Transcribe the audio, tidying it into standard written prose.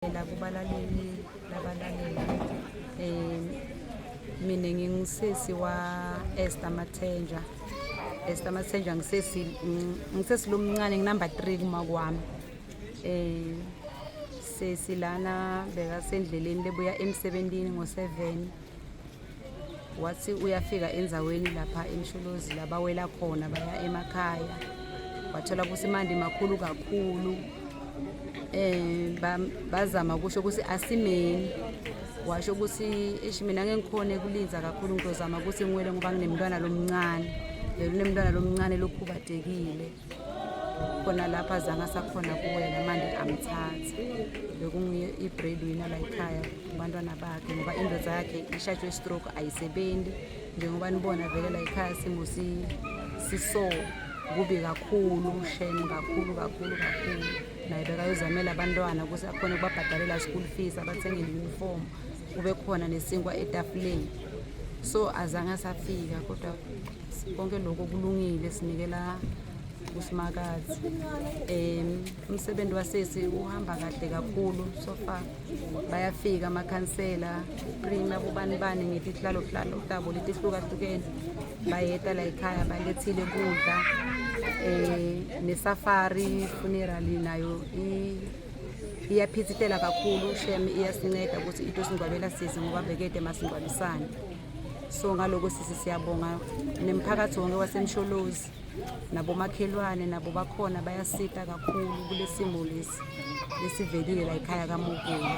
La kubalaleli labalaleli mina ngingusesi wa Esther Mathenjwa. Esther Mathenjwa ngisesi ngisesi lomncane nginumber 3 kuma kwami. Sesi lana bekasendleleni lebuya emsebentini ngo-7 wathi uyafika endzaweni lapha eMsholozi labawela khona baya emakhaya wathola ukuthi mandi makhulu kakhulu bazama kusho ukuthi asimeni washo ukuthi eish mina ngeke ngikhone kulinza kakhulu ngizozama ukuthi ngiwele ngoba nginemntwana lomncane lelo nemntwana lomncane lokhubatekile khona lapha azange asakhona kuwela manje amthatha bekunguye i-breadwinner la ekhaya kubantwana bakhe ngoba indoda yakhe ishajwe stroke ayisebenzi njengoba nibona vele la ekhaya simo siso kubi kakhulu shem kakhulu kakhulu kakhulu naye bekayozamela abantwana ukuthi akhone ukubabhadalela school fees abathengele uniform kube khona nesinkwa etafuleni so azange asafika kodwa konke lokho kulungile sinikela kuSimakazi. Umsebenzi wasesi uhamba kahle kakhulu so far. Bayafika amakhansela, prima bobani bani ngetihlalo hlalo tabo letihlukahlukene. Bayeta la ekhaya balethile kudla. Nesafari funeral nayo iyaphithitela kakhulu shem iyasinceda ukuthi into singcwabela sisi ngoba bekede masingcwabisane. So ngaloko sisi siyabonga nemphakathi wonke waseMsholozi nabomakhelwane nabo bakhona bayasita kakhulu kulesimo lesi lesivelile la ekhaya kaMukulu.